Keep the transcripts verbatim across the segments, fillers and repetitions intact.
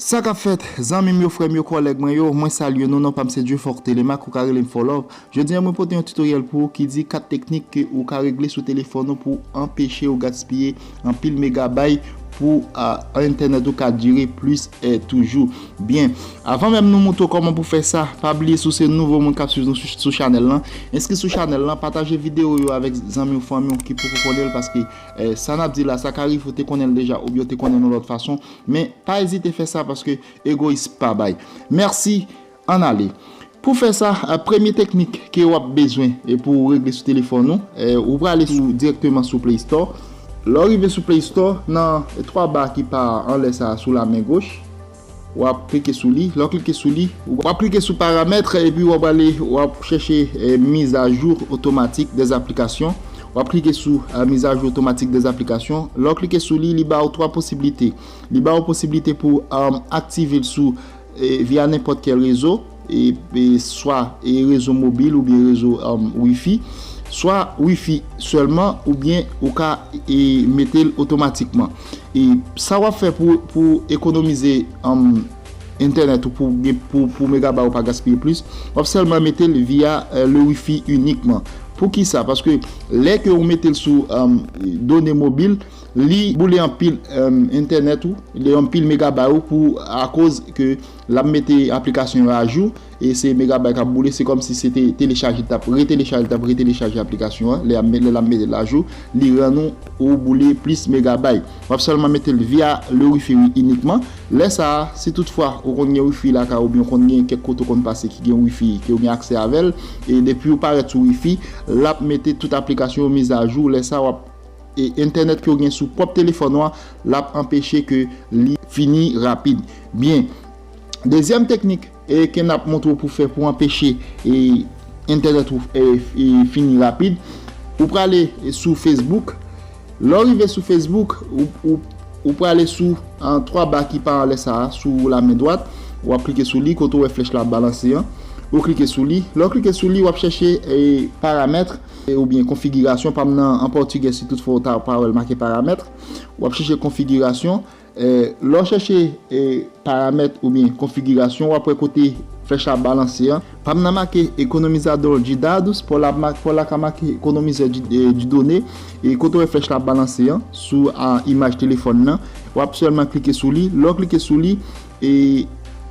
Sa k ap fèt, zanmi m yo, frè m yo, kòlèg mwen yo, mwen salye nou, non pa m se Dieuforte Lemaque, ou ka rele m Fò Love. Jodi a, mwen pote yon tutoriel pou ou ki di kat teknik ke ou ka regle sou telefòn ou pou anpeche ou gaspiye anpil megabay pou, a, entènèt ou ka dire plis, e, toujou. Byen, avan menm nou montre w kòman pou fè sa, pa bliye si w se nouvo moun k ap swiv nou sou, sou chanèl lan, enskri sou chanèl lan, pataje videyo yo avèk zanmi w, fanmi w ki poko konnen l, paske, e, sa n ap di la, sa ka rive ou te konnen l deja oubyen ou te konnen l yon lòt fason, men pa ezite fè sa paske egoyis pa bay. Mèsi, ann ale. Pou fè sa, a, premye teknik ke w ap bezwen e pou w regle sou telefòn ou, e, ou prale sou, dirèkteman sou Play Store. Lè w rive sou Play Store, nan twa ba ki pa anlè sa a sou la men goch, w ap klike sou li. Lè w klike sou li, w ap klike sou paramèt epi w ap ale, w ap chèche, e, mise à jour automatique des applications. W ap klike sou, e, mise à jour automatique des applications. Lè w klike sou li, li ba w twa posiblite. Li ba w posiblite pou, e, aktive l sou, e, via nenpòt kèl rezo, e, e, swa, e, rezo mobil oubyen rezo, e, wifi, swa wifi sèlman, oubyen ou ka, e, mete l otomatikman. E sa w ap fè pou, pou ekonomize, e, entènèt ou, pou, pou, pou megabay ou pa gaspiye plis, w ap sèlman mete l via, e, le wifi inikman. Poukisa? Paske lè ke ou mete l sou, e, done mobil, li boule anpil, e, entènèt ou, li anpil megabay ou pou, akoz ke l ap mete aplikasyon yo ajou, e se megabay k ap boule, se kòmsi se te telechaje, l t ap retelechaje, l t ap retelechaje aplikasyon an, lè l ap met, lè l ap mete l ajou, li rann ou, ou boule plis megabay. W ap sèlman mete l via le wifi inikman. Lè sa a, si toutfwa ou konn gen wifi lakay ou oubyen ou konn gen kèk kote ou konn pase ki gen wifi, ke ou gen aksè avè l, e depi ou parèt sou wifi, l ap mete tout aplikasyon yo mizajou. Lè sa a, w ap e entènèt ke w gen sou pwòp telefòn ou a, l ap anpeche ke li fini rapid. Byen, dezyèm teknik, e, ke n ap montre w pou fè pou anpeche, e, entènèt ou, e, e, fini rapid, ou prale sou Facebook. Lè w rive sou Facebook, ou, ou, ou prale sou, an, twa ba ki pa anlè sa a, sou la men dwat, w ap klike sou li, kote w wè flèch la balanse an, ou klike sou li. Lè w klike sou li, w ap chèche, e, paramèt, e, oubyen konfigirasyon, pa m nan an pòtigè, si toutfwa w ta pa wè l make paramèt, w ap chèche konfigirasyon. E, lè w chèche, e, paramèt oubyen konfigirasyon, w ap wè kote flèch la balanse an. Pa m nan make economizador de dados, pa w la ma-, pa w la ka make economizador de, e, de données, e kote w wè flèch la balanse an, sou, a, imaj telefòn nan, w ap sèlman klike sou li. Lè w klike sou li, e,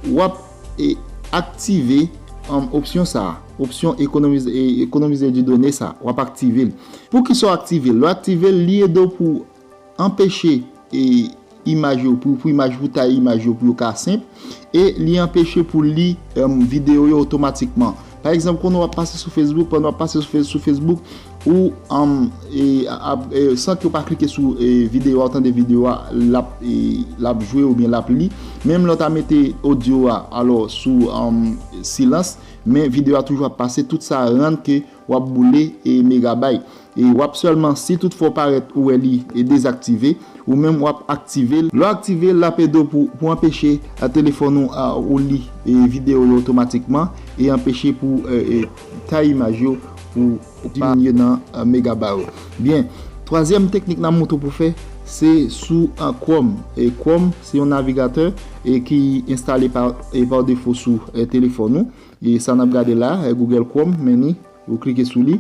w ap, e, aktive, um, opsyon sa a, opsyon ekonomize, e, ekonomize de done sa a, w ap aktive l. Poukisa w aktive l? Lè w aktive l, li ede w pou anpeche, e, imaj yo, pou, pou imaj, pou taye imaj yo, pou yo ka senp, e li anpeche pou li, em, videyo yo otomatikman. Pa egzanp, kounye w ap pase sou Facebook, pandan w ap pase sou Fe-, sou Facebook, ou, em, e, ap, e, san ke w pa klike sou, e, videyo a, ou tande videyo a, l ap, e, l ap jwe oubyen l ap li. Menm lè w ta mete odyo a, alò, sou, em, silans, men videyo a toujou ap pase, tout sa rann ke w ap boule, e, megabay. E w ap sèlman, si toutfwa w parèt ou wè li, e, dezaktive, ou menm w ap aktive l. Lè w aktive l, l ap ede w pou, pou anpeche, a, telefòn ou, a, ou li, e, videyo yo otomatikman e anpeche pou, e, e, taye imaj yo pou, pou diminye nan, e, megabay ou. Byen, twazyèm teknik n ap montre w pou fè, se sou, a, Chrome. E Chrome, se yon navigatè, e ki enstale pa, e, pa defo sou, e, telefòn ou. E sa n ap gade la, e, Google Chrome, men ni, ou klike sou li.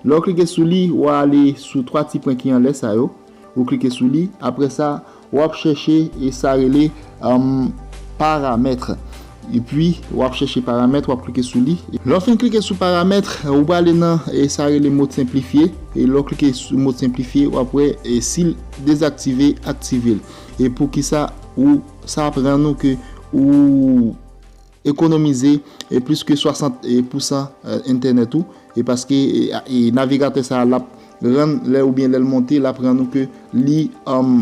Lè w klike sou li, w a ale sou twa ti pwen ki anlè sa yo. Ou klike sou li. Apre sa, w ap chèche e sa rele, em, paramèt. Epi, w ap chèche paramèt, w ap klike sou li. Lè w fin klike sou paramèt, ou prale nan, e, sa rele mot senplifye. E lè w klike sou mot senplifye, w ap wè, e, si l dezaktive, aktive l. E poukisa ou, sa ap rann ou ke ou ekonomize, e, plis ke swasant, e, pousan, e, entènèt ou, e paske, e, e, navigatè sa a, l ap rann, lè oubyen lè l monte, l ap rann ou ke li, em,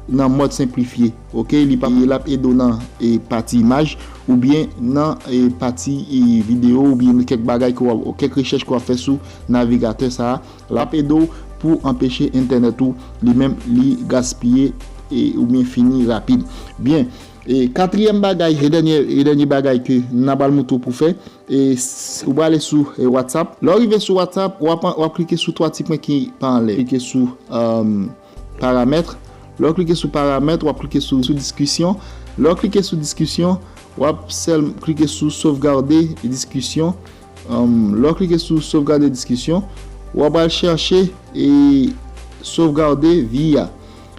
nan mòd senplifye, oke? Li pa, l ap ede w nan, e, pati imaj, oubyen nan, e, pati, e, videyo, oubyen kèk bagay ke w ap, kèk rechèch ke w ap fè sou navigatè sa a, l ap ede w pou anpeche entènèt ou, li menm, li gaspiye, e, oubyen fini rapid. Byen, e katriyèm bagay, e dènye, e dènye bagay ke n a pral montre w pou fè, e s-, ou prale sou, e, WhatsApp. Lè w rive sou WhatsApp, w ap, w ap klike sou twa ti pwen ki pa anlè. Klike sou, em, paramèt. Lè w klike sou paramèt, w ap klike sou, sou diskisyon. Lè w klike sou diskisyon, w ap sèl klike sou sovgade diskisyon. Lè w klike sou sovgade diskisyon, w ap al chèche e sovgade vi a.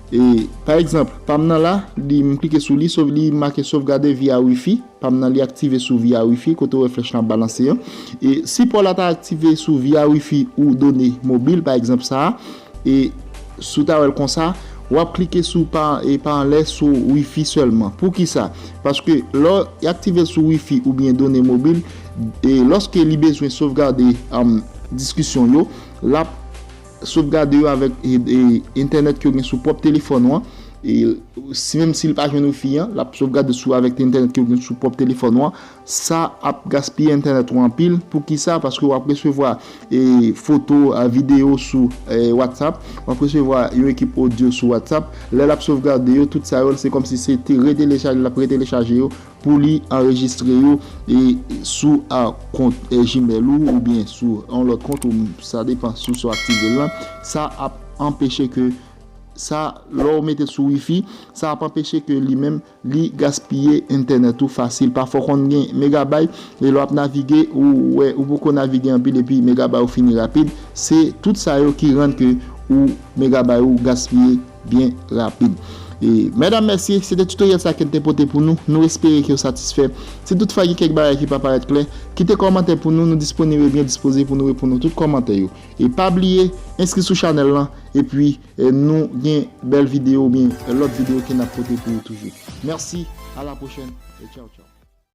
E pa egzanp, pa m nan la, li m klike sou li, li make sovgade via wifi. Pa m nan li aktive sou via wifi, kote w wè flèch lan ap balanse an. E si pa w la ta aktive sou via wifi ou done mobil, pa egzanp sa a, e si w ta wè l konsa, w ap klike sou pa, e pa anlè sou wifi sèlman. Poukisa? Paske lè w aktive l sou wifi oubyen done mobil, e lòske li bezwen sovgade um, diskisyon yo, l ap sovgade yo avèk e, e, entènèt ke w gen sou pwòp telefòn ou an. E si menm si l pa jwenn wifi an, l ap sovgade sou avèk entènèt ke w gen sou pwòp telefòn ou an. Sa ap gaspiye entènèt ou anpil. Poukisa? Paske w ap resevwa e, foto, a, videyo sou e, WhatsApp. W ap resevwa yon ekip odyo sou WhatsApp. Lè l ap sovgade yo, tout sa yo, se kòmsi se te retelechaje, l ap retelechaje yo pou li anrejistre yo e sou a kont e, Gmail ou oubyen sou yon lòt kont ou sa depan sou sa w aktive l lan, sa ap anpeche ke sa lè w mete sou wifi, sa ap anpeche ke li menm li gaspiye entènèt ou fasil. Pafwa w konn gen megabay e lè w ap navige ou wè ou poko navige anpil epi megabay ou fini rapid. Se tout sa yo ki rann ke ou megabay ou gaspiye byen rapid. E medam mesye, se te tutoriel sa ke n te pote pou nou. Nou espere ke w satisfè. Si toutfwa gen kèk bagay ki pa parèt klè, kite kòmantè pou nou. Nou disponib e byen dispoze pou nou reponn nou tout kòmantè yo. E pa bliye enskri sou chanèl lan. Epi e, nou gen bèl videyo oubyen lòt videyo ke n ap pote pou ou toujou. Mèsi, a la pwochèn e tchaw tchaw.